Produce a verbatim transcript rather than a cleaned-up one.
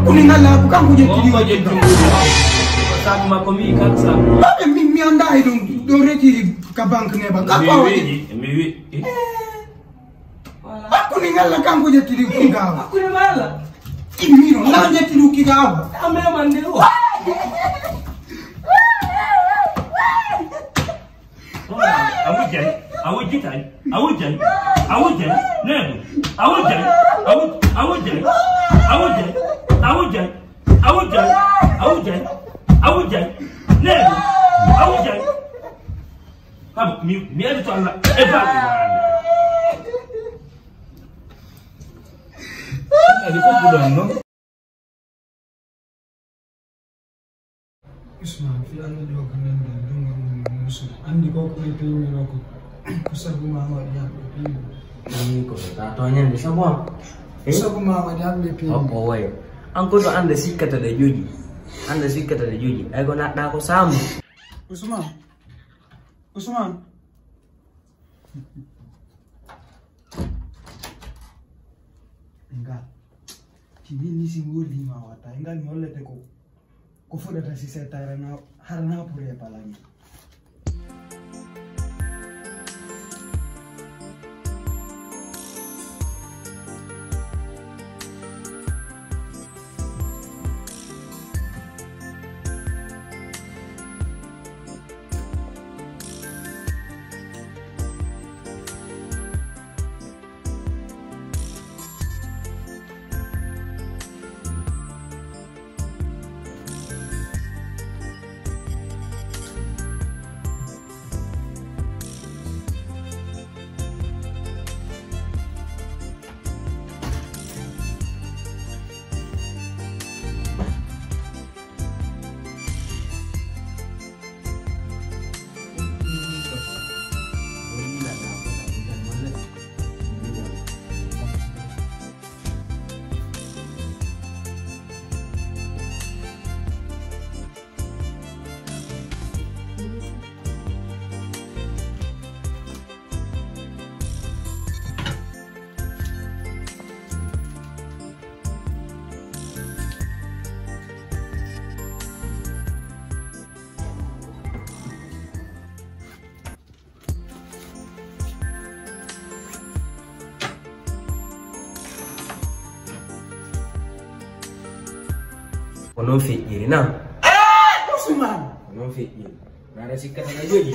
Kuni ngalla ko kanko ƴetti ɗi. Ko ƴetti ɗi. Sabu makko mi kan sabu. Babe mi, mi anndaa e ɗum, ɗum retiri ka banque ne ba. Kanko o waɗi. Mi wi, mi wi. Hakkunde ngalla kanko ƴetti ɗi kun gaawa. Hakkunde ma Allah. Ɗi miro, na ƴetti ɗum ki gaawa. Amre man de o. A wujjay, a wujjitay, a wujjay, a wujjay, neeɓu, a wujjay, a wuj-, a wujjay, a wujjay, a wujjay, a wujjay, a wujjay, a wujjay, neeɓu, a wujjay. Haba, mi, mi ari to Allah, e baaɗe ma. Adi ko buɗon non. Usman, fii Allah ɗoo ko nanndi e junngo mum e muusude. Anndi ko ko ɓe peeñiroo ko, ko sabu maa waɗi yam ɓe peeñi. Ii, ko ɓe ka tooñande sabu am. Ko sabu maa waɗi yam ɓe peeñi. Hokko woye. An ko to annda sikkata ɗe joƴi. Annda sikkata ɗe joƴi. Ay ko naɗɗaa ko saamu. Usman. Usman. Ngal. Si min ni si ngol hima watta. Ngal mi hollete ko. Ko fuɗata si seeɗa harana, harana pour e palani. Ko non feƴƴiri, na? Usman! Ko non feƴƴiri. Naɗa sikkata na joƴi.